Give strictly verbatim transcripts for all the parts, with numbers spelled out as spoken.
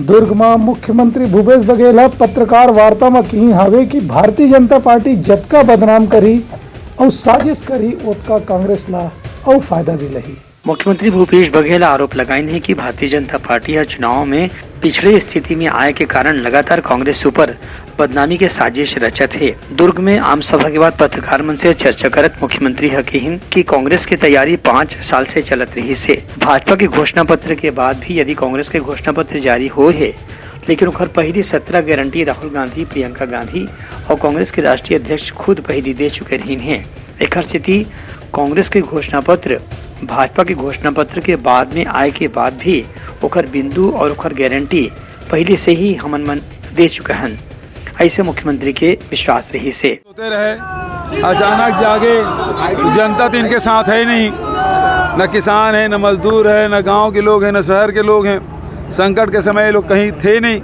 दुर्ग म मुख्यमंत्री भूपेश बघेल ह पत्रकार वार्ता म किहिन हावे कि भारतीय जनता पार्टी जतका बदनाम करही अउ साजिश करही, ओतका कांग्रेस ला अउ फायदा दिलाही। मुख्यमंत्री भूपेश बघेल आरोप लगाइन हे कि भारतीय जनता पार्टी ह चुनाव में पिछड़े स्थिति में आए के कारण लगातार कांग्रेस ऊपर बदनामी के साजिश रचत हे। दुर्ग में आम सभा के बाद पत्रकार मन से चर्चा करत मुख्यमंत्री ह किहिन कि कांग्रेस के तैयारी पाँच साल से चलत रहिस हे। भाजपा के घोषणा पत्र के बाद भी यदि कांग्रेस के घोषणा पत्र जारी होए हे, लेकिन ओखर पहिली सत्रह गारंटी राहुल गांधी, प्रियंका गांधी अउ कांग्रेस के राष्ट्रीय अध्यक्ष खुद पहिली दे चुके रहिन हे। एखर सेती कांग्रेस के घोषणा पत्र भाजपा के घोषणा पत्र के बाद में आए के बाद भी ओखर बिंदु अउ ओखर गारंटी पहिली से ही हमन मन दे चुके हन, अइसे मुख्यमंत्री के विश्वास रहिस हे। सोते रहे, अचानक जागे। जनता तो इनके साथ है ही नहीं, न किसान है, न मजदूर है, न गांव के लोग हैं, न शहर के लोग हैं। संकट के समय ये लोग कहीं थे नहीं।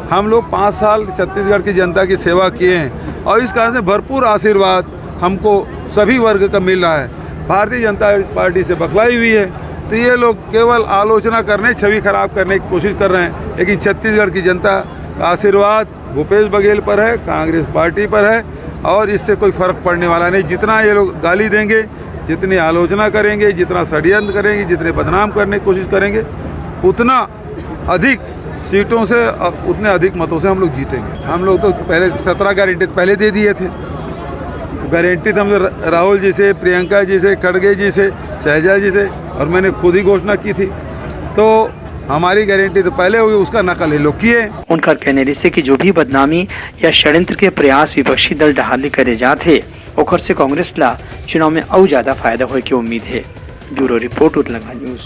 हम लोग पाँच साल छत्तीसगढ़ की जनता की सेवा किए हैं और इस कारण से भरपूर आशीर्वाद हमको सभी वर्ग का मिल रहा है। भारतीय जनता पार्टी से बखलाई हुई है, तो ये लोग केवल आलोचना करने, छवि खराब करने की कोशिश कर रहे हैं, लेकिन छत्तीसगढ़ की जनता का आशीर्वाद भूपेश बघेल पर है, कांग्रेस पार्टी पर है और इससे कोई फर्क पड़ने वाला नहीं। जितना ये लोग गाली देंगे, जितनी आलोचना करेंगे, जितना षड्यंत्र करेंगे, जितने बदनाम करने की कोशिश करेंगे, उतना अधिक सीटों से, अ, उतने अधिक मतों से हम लोग जीतेंगे। हम लोग तो पहले सत्रह गारंटी तो पहले दे दिए थे। गारंटी तो हम रा-, राहुल जी से, प्रियंका जी से, खड़गे जी से, शैलजा जी से, और मैंने खुद ही घोषणा की थी। तो हमारी गारंटी तो पहले हुई, उसका नकल ये लोग किए। उनकर कहने रहिस हे कि जो भी बदनामी या षड्यंत्र के प्रयास विपक्षी दल डहार ले करे जात हे, ओखर से कांग्रेस ला चुनाव में अउ ज्यादा फायदा होए के उम्मीद हे। ब्यूरो रिपोर्ट, उतलंगा न्यूज।